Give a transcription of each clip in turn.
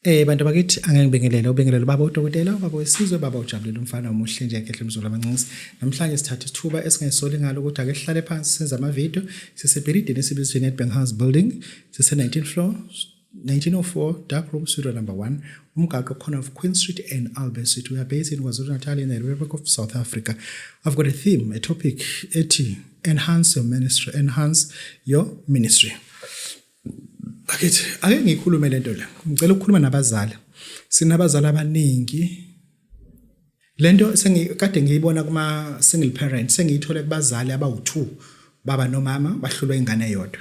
Bantu bakithi, angeke ngibingelele, ubingelele ubaba udokotela, ubaba wesizwe, baba ujabulela umfana omuhle nje ekhehle umzulu amancinci. Namhlanje sithatha isithuba esingayisoli ngalo ukuthi ake sihlale phansi senze amavidiyo. Sisebhilidini esibizwa Nedbank House Building, sise-19 floor, 1904, dark room, studio number 1, umgaqo corner of Queen Street and Albert Street. We are based in KwaZulu-Natal in the Republic of South Africa. I've got a theme, a topic ethi enhance your ministry, enhance your ministry. Bakithi, ake ngikhulume lento la. Ngicela ukukhuluma nabazali. Sinabazali abaningi. Lento sengikade ngiyibona kuma single parent, sengiyithole kubazali abawu2, baba nomama bahlulwa ingane eyodwa.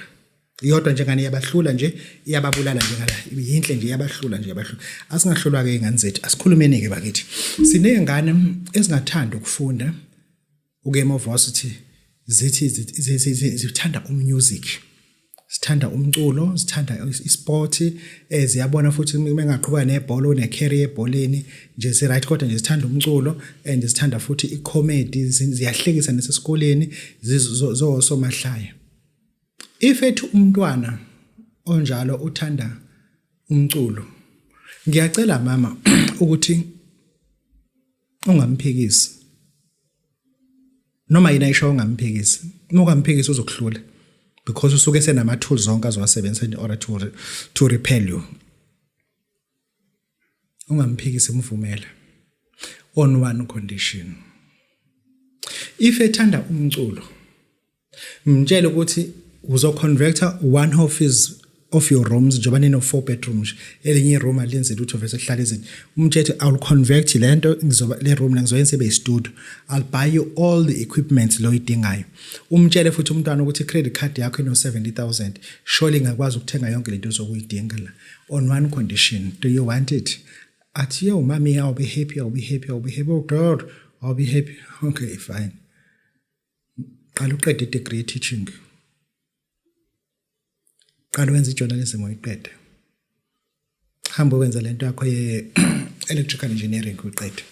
Iyodwa nje ngane iyabahlula nje, iyababulala nje ngala. Yinhle nje iyabahlula nje iyabahlula. Asingahlulwa ke ingane zethu. Asikhulumeni ke bakithi. Sinezingane ezingathanda ukufunda uke ema-varsity, zithi zithanda umusic, sithanda umculo, sithanda isport, ziyabona futhi mengaqhubeka nebhola une-career ebholeni nje si right, kodwa nje sithanda umculo and sithanda futhi i-comedy, ziyahlekisa nasesikoleni, zizosomahlaya. If ethi umntwana onjalo uthanda umculo, ngiyacela mama ukuthi ungamphikisi. Noma yini ayisho ungamphikisi. Uma ungamphikisi uzokuhlula because usuke senama tools zonke azowasebenzisa in order to repel you. Ungamphikisi, mvumele on one condition: if ethanda umculo, mtshele ukuthi uzoconverta one of his of your rooms, njengoba nino four bedrooms, elinye iroom alenze lutho vese kuhlala izinto. Umtshele, "I'll convert lento, ngizoba le room le ngizoyenza ibe studio. I'll buy you all the equipment lo idingayo." Umtshele futhi umntwana ukuthi credit card yakho ino 70,000, surely ingakwazi ukuthenga yonke lento ozokuyidinga la, on one condition. Do you want it? Athi, "Yo mami, I'll be happy, I'll be happy, I'll be happy. Oh God, I'll be happy." Okay, fine. Qala uqede i-degree teaching, qala wenza i-journalism uyiqede, hamba wenza lento yakho ye-electrical engineering uyiqede.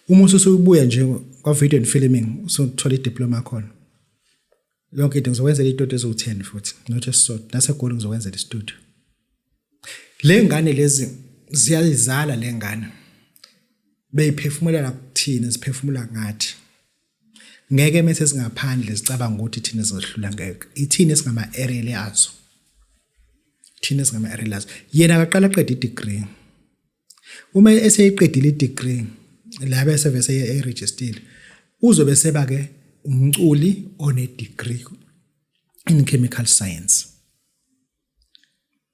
Uma ususubuya nje kwa-video and filming, usuthola idiploma khona, yonke into ngizokwenzela iy'studio eziwu-10 futhi, not esisodwa. NaseGoli ngizokwenzela istudio. Le ngane lezi ziyayizala le ngane, beyiphefumulela kuthina, ziphefumula ngathi. Ngeke mase singaphandle sicabanga ukuthi thina sizohlula, ngeke. Ithina esingama-aerial azo, thina esingama-aerial azo. Yena akaqala aqede i-degree. Uma eseyiqedile i-degree la, bese vese erejistile, uzobe seba ke umculi one degree in chemical science,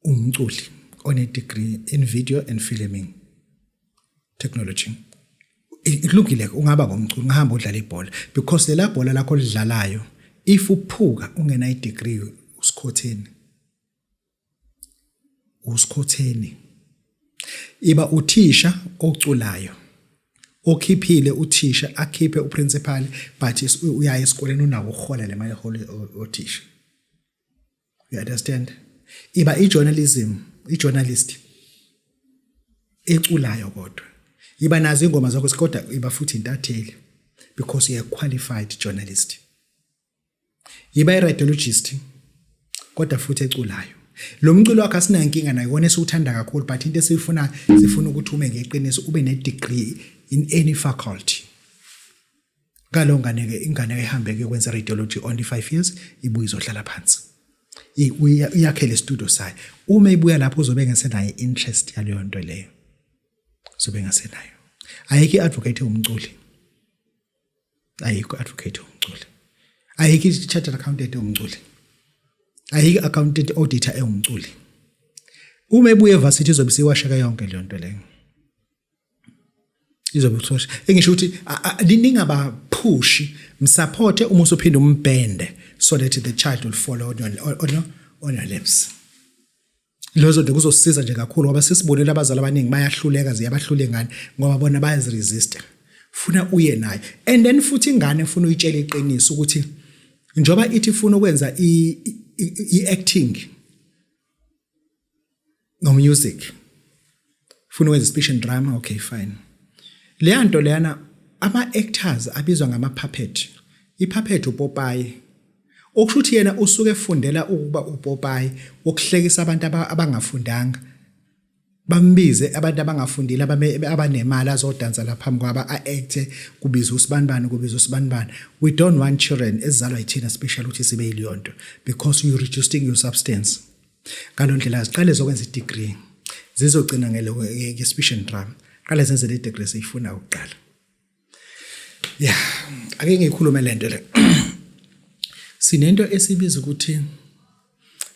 umculi one degree in video and filming technology. Kulungile, ungaba ngumculi, ungahamba udlala ibhola, because lela bhola lakho lidlalayo, if uphuka ungena i-degree, usikhotheni, usikhotheni. Iba uthisha oculayo okhiphile uthisha, akhiphe uprincipal, but uyaya esikoleni, unako ukuhola le mali ehole othisha, you understand? Iba i-journalism, i-journalist eculayo, kodwa iba nazo ingoma zakho, kodwa iba futhi intatheli because you are qualified journalist. Yiba i-radiologist, kodwa futhi eculayo. Lo mculo wakhe asinankinga nayo, wona esiwuthanda kakhulu, but into esiyifuna, sifuna ukuthi ume ngeqiniso, ube ne-degree in any faculty. Ngalo ngane ke, ingane ehambe ke kwenza radiology only 5 years, ibuye izohlala phansi, iyakhele studio sayo. Uma ibuya lapho uzobe engasenayo interest yaleyo nto leyo, uzobe engasenayo. Ayikho i-advocate umculi, ayikho advocate umculi, ayikho i-chartered accountant umculi, ayikho accountant auditor ewumculi. Uma ebuye evarsity izobe siwasheka yonke leyo nto leyo, izobe kusosha. Engisho ukuthi ningabaphushi, msupporte, uma usuphinda umbhende so that the child will follow on your lips. Lezo nto kuzosiza nje kakhulu, ngoba sesibonile abazali abaningi bayahluleka, ziyabahlula ingane ngoba bona bayaziresista. Funa uye naye, and then futhi ingane ufuna uyitshele iqiniso ukuthi njoba ithi ifuna ukwenza i-acting no music, ufuna ukwenza speech and drama, okay, fine. Leya nto leyana, ama-actors abizwa ngama-puppet. I-puppet upopayi, okusho ukuthi yena usuke efundela ukuba upopayi wokuhlekisa abantu abangafundanga. Bambize abantu abangafundile abanemali azodansa la phambi kwaba a-acte kubizwa usibanibani kubizwa usibanibani. We don't want children ezizalwa yithina special ukuthi sibe yileyo nto because you reducing your substance. Ngalo ndlela ziqale zokwenza i-degree zizogcina nge-speech and drama. Qale zenze le degree esiyifuna ukuqala. Yeah, ake ngikhulume lento le. Sinento esibiza ukuthi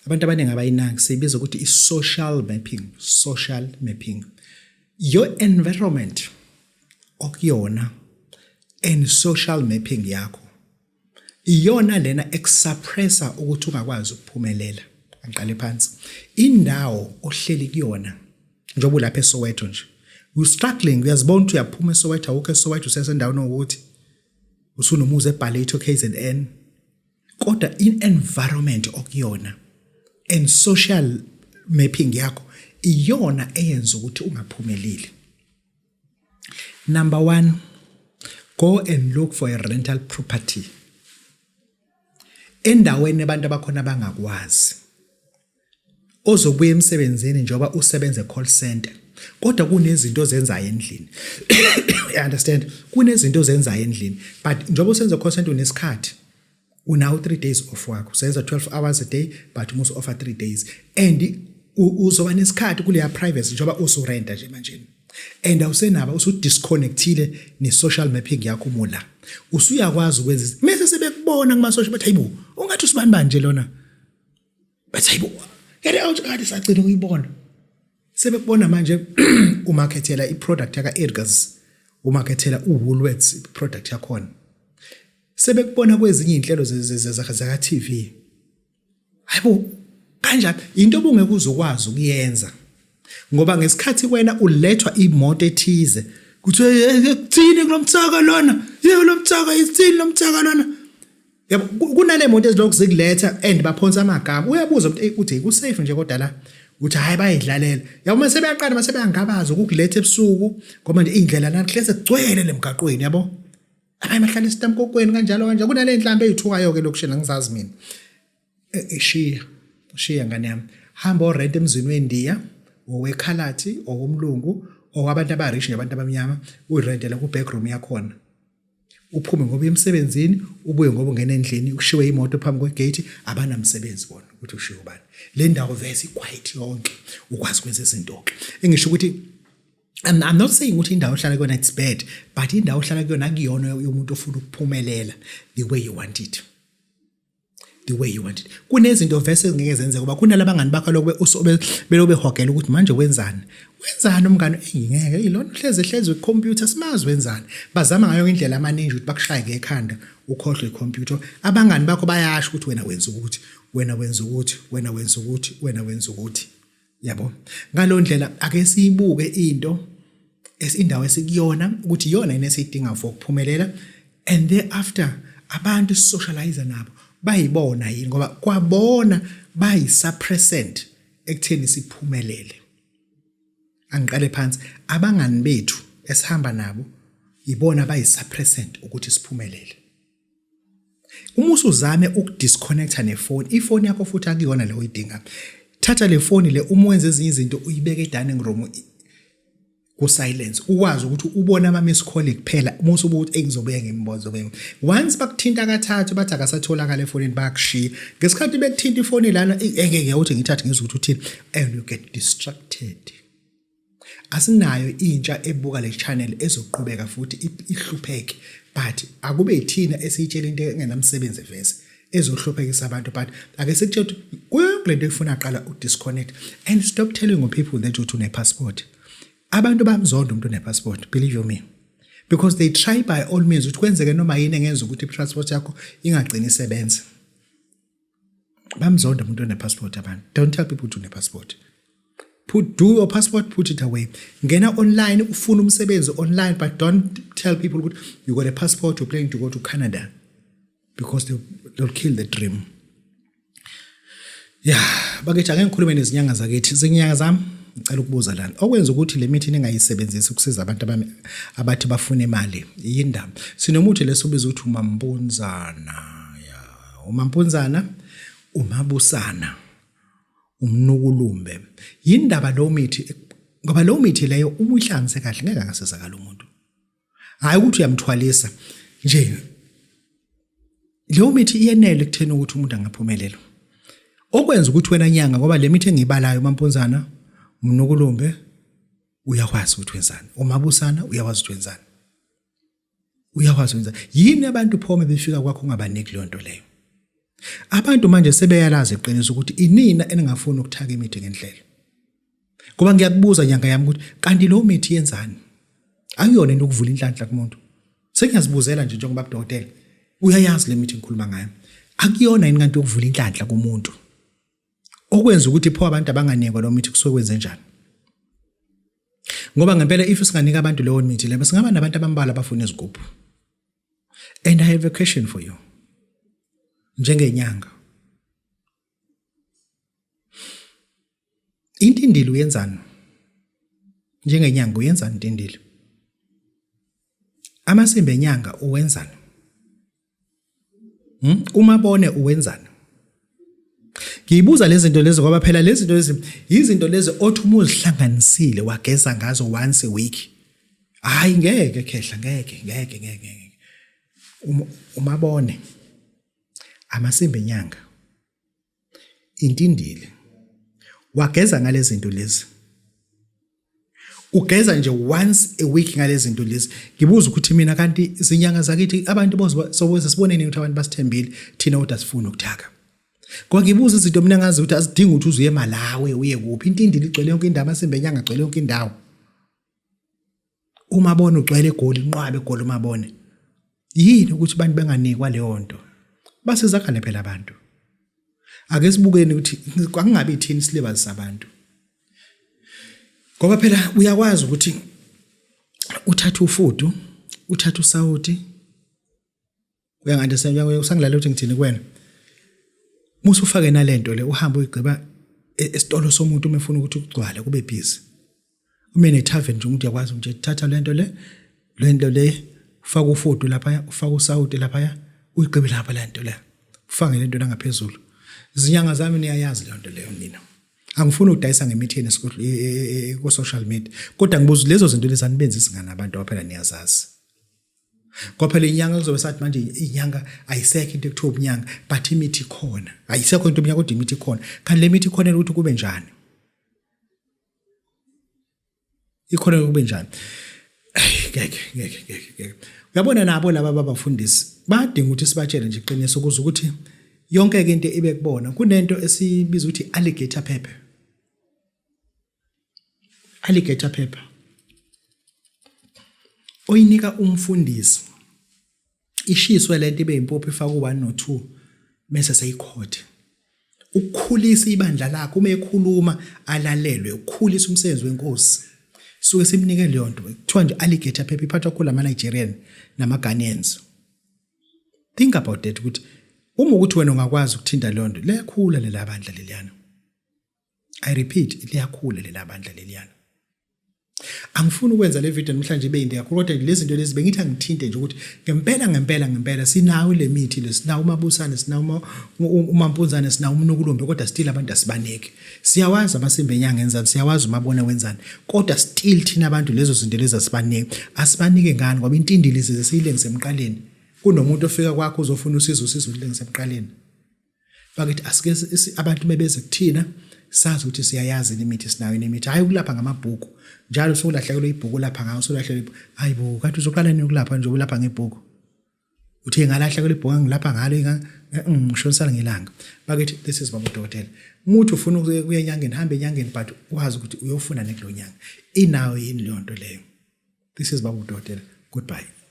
abantu abaningi abayinaki siyibiza ukuthi i-social mapping, social mapping. Your environment okuyona and social mapping yakho iyona lena ekusuppressa ukuthi ungakwazi ukuphumelela. Angiqale phansi. Indawo ohleli kuyona njengoba ulapha eSoweto nje you struggling uyazibona ukuthi uyaphuma eSoweto awukho eSoweto usesendaweni ukuthi usunomuzi eBhaleto KZN kodwa in environment okuyona and social mapping yakho iyona eyenza ukuthi ungaphumeleli. Number 1, go and look for a rental property endaweni abantu abakhona bangakwazi ozobuya emsebenzini njengoba usebenza e-call center kodwa kunezinto ozenzayo endlini. You understand? Kunezinto ozenzayo endlini but njengoba usenza call center unesikhathi unawo 3 days off wakho usenza 12 hours a day but uma usu-offer 3 days and uzoba nesikhathi kuleya privacy njengoba usurenta nje manje and awusenaba usudisconnectile ne-social mapping yakho umula usuyakwazi ukwenza mese sebekubona kuma-social bathi hayibo ungathi usibani bani nje lona bathi hayibo get out kade sagcina ukuyibona sebekubona manje umarketela i-product yaka-Edgars umarketela u-Woolworths i-product yakhona sebekubona kwezinye izinhlelo zaka-TV hayibo kanjani into obungeke uzokwazi ukuyenza ngoba ngesikhathi wena ulethwa imoto ethize kuthiwe kuthini kulomthaka lona yebo lomthaka ithini lomthaka lona yabo kunale moto ezilokhu zikuletha and baphonsa amagama uyabuza ukuthi uthi kusafe nje kodwa la uthi hayi bayidlalela yabo mase beyaqala mase beyangabaza ukukuletha ebusuku ngoba nje indlela la kuhleze kugcwele lemgaqweni yabo abanye bahlala esitamkokweni kanjalo kanjalo kunale nhlambe eyithukayo ke lokushini angizazi mina shiya shiya ngane yami hamba orent emzini wendiya owekhalathi owomlungu owabantu abarich nabantu abamnyama uyirentele ku backroom yakhona uphume ngoba emsebenzini ubuye ngoba ungena endlini ushiwe imoto phambi kwegate abanamsebenzi bona ukuthi ushiwe ubani le ndawo vese iquiet yonke ukwazi ukwenza izinto ke engisho ukuthi I'm not saying ukuthi indawo ohlala kuyona it's bad but indawo ohlala kuyona akuyona yomuntu ofuna ukuphumelela the way you want it the way you want it kunezinto vese ezingeke zenzeke ngoba kunalabangani bakho lokho belokhu behogela ukuthi manje wenzani wenzani umngane ngeke ilona uhleze ehlezi kwicomputer simazi wenzani bazama ngayo indlela amaningi ukuthi bakushaye ngekhanda ukhohlwe icomputer abangani bakho bayasho ukuthi wena wenza ukuthi wena wenza ukuthi wena wenza ukuthi wena wenza ukuthi yabo ngalo ndlela ake siyibuke into esindawo esikuyona ukuthi iyona yini esiyidinga for ukuphumelela and thereafter abantu socialize nabo bayibona yini ngoba kwabona bayisuppressant ekutheni siphumelele angiqale phansi abangani bethu esihamba nabo ibona bayisuppressant ukuthi siphumelele Uma usuzame ukudisconnecta nefoni, ifoni yakho futhi akuyona le oyidinga. Thatha le foni le uma wenza ezinye izinto uyibeke e-dining room ku-silence ukwazi ukuthi ubone ama-miss call kuphela uma usubuka ukuthi ngizobuye ngimboze zobuye once bakuthinta kathathu bathi akasatholakala efonini bayakushiya ngesikhathi bekuthinta ifoni lana engeke uthi ngithathe ngizwe ukuthi uthini and you get distracted. Asinayo intsha ebuka le channel ezoqhubeka futhi ihlupheke but akube yithina esiyitshela into engenamsebenzi vese ezohluphekisa abantu but ake sikutshela ukuthi kuyo yonke lento efuna qala udisconnect and stop telling people that uthi une-passport. Abantu bamzonda umuntu one-passport, believe you me, because they try by all means ukuthi kwenzeke noma yini engenza ukuthi i-transport yakho ingagcini isebenza. Bamzonda umuntu one-passport abantu. Don't tell people ukuthi une-passport. Put do your passport, put it away. Ngena online ufuna umsebenzi online but don't tell people ukuthi you got a passport you're planning to go to Canada because they'll kill the dream. Yeah, bakithi ake ngikhulume nezinyanga zakithi. Zinyanga zami ngicela ukubuza lana. Okwenza ukuthi le mithi ningayisebenzisi ukusiza abantu abami abathi bafuna imali yindaba. Sinomuthi lesobiza ukuthi umampunzana. Yeah, umampunzana, umabusana. Umnukulumbe. Yindaba lo mithi Ngoba leyo mithi leyo uma uyihlanganise kahle ngeke angasizakala umuntu. Hayi ukuthi uyamthwalisa nje. Leyo mithi iyenele ekutheni ukuthi umuntu angaphumelela. Okwenza ukuthi wena nyanga ngoba le mithi engiyibalayo mampunzana, umnukulumbe uyakwazi ukuthi wenzani. Umabusana uyakwazi ukuthi wenzani. Uyakwazi ukwenza. Yini abantu phome befika kwakho ungabaniki leyo nto leyo? Abantu manje sebeyalazi iqiniso ukuthi inina eningafuni ukuthaka imithi ngendlela. Ngoba ngiyakubuza nyanga yami ukuthi kanti lo mithi yenzani? Akuyona into ukuvula inhlanhla kumuntu. Sengiyazibuzela nje njengoba kudokotela. Uyayazi le mithi ngikhuluma ngayo. Akuyona yini kanti yokuvula inhlanhla kumuntu? Okwenza ukuthi pho abantu abanganikwa lo mithi kusuke kwenze njani? Ngoba ngempela if singanika abantu leyo mithi leyo singaba nabantu abambalwa abafuna izigubhu. And I have a question for you. Njengenyanga. Intindili uyenzani? Njengenyanga uyenzani intindili? Amasimba enyanga uwenzani? Umabone uwenzani? Ngiyibuza lezi zinto lezi ngoba phela lezi zinto lezi izinto lezi othi uma uzihlanganisile wageza ngazo once a week. Hayi ngeke khehla ngeke ngeke ngeke ngeke. Umabone amasimba enyanga intindile wageza ngalezi zinto lezi ugeza nje once a week ngalezi zinto lezi ngibuza ukuthi mina kanti izinyanga zakithi abantu bozobe siboneni ukuthi abantu basithembile thina kodwa sifuna ukuthaka Ngoba ngibuza izinto mina ngazi ukuthi azidingi ukuthi uze uye eMalawi uye kuphi intindile igcwele yonke indawo amasimba enyanga agcwele yonke indawo Umabone ugcwele eGoli inqwabe eGoli umabone. Yini ukuthi abantu benganikwa leyo nto? Basizakale phela abantu. Ake sibukeni ukuthi kwakungabi ithini isilibazisa abantu. Ngoba phela uyakwazi ukuthi uthathe ufudu, uthathe usawoti, Uyangi-understand usangilalela ukuthi ngithini kuwena. Musa ufake nalento le uhambe uyigqiba e, esitolo somuntu uma efuna ukuthi kugcwale kube busy. Uma ne-tavern nje umuntu uyakwazi nje thatha lento le lento le ufaka ufudu lapha ufaka usawuti lapha uyigqibe lapha lento le ufake lento langaphezulu. Izinyanga zami niyayazi leyo nto leyo nina. Angifuni ukudayisa ngemithi yenu e, e, ku-social media kodwa ngibuza lezo zinto lezi anibenzisi ngani abantu phela niyazazi. Ngoba phela inyanga kuzobe sathi manje inyanga ayisekho into ekuthiwa ubunyanga but imithi ikhona. Ayisekho into ubunyanga kodwa imithi ikhona. Kanti le mithi ikhona ukuthi kube njani? Ikhona kube njani? Ngeke ngeke ngeke ngeke. Uyabona nabo laba babafundisi badinga ukuthi sibatshele nje iqiniso ukuze ukuthi yonke ke into ibe kubona. Kunento esibiza ukuthi alligator pepper. Alligator pepper oyinika umfundisi ishiswe lento ibe impuphu ifake u1 no2 bese seyikhothe ukukhulisa ibandla lakhe uma ekhuluma alalelwe ukukhulisa umsebenzi wenkosi suke simnike leyo nto kuthiwa nje alligator pepper iphathwa kakhulu ama-Nigerian nama-Ghanaians think about that ukuthi uma ukuthi wena ungakwazi ukuthinta leyo nto liyakhula lela bandla leliyana I repeat liyakhula lela bandla leliyana. Angifuni ukwenza le video namhlanje ibe yinde kakhulu kodwa lezi zinto lezi bengithi angithinte nje ukuthi ngempela ngempela ngempela sinawo le mithi le sinawo umabusane sinawo umampunzane sinawo umnukulumbe kodwa still abantu asibaniki. Siyawazi amasimba enyanga enzani siyawazi umabona wenzani kodwa still thina abantu lezo zinto lezi asibaniki. Asibanike ngani ngoba intindili size siyilengise emqaleni. Kunomuntu ofika kwakho uzofuna usizo usizo ulengise emqaleni. Bakithi asike abantu bebeze kuthina sazi ukuthi siyayazi imithi sinayo imithi hayi ukulapha ngamabhuku njalo usulahlekelwe ibhuku lapha ngawo usulahlekelwe hayi bo kanti uzoqala nini ukulapha nje ulapha ngebhuku uthe ngalahlekelwe ibhuku ngilapha ngalo ngishonisana ngelanga bakithi this is baba udokotela muthi ufuna ukuya enyangeni hamba enyangeni but wazi ukuthi uyofuna nekulo nyanga inayo yini leyo nto leyo this is baba udokotela goodbye.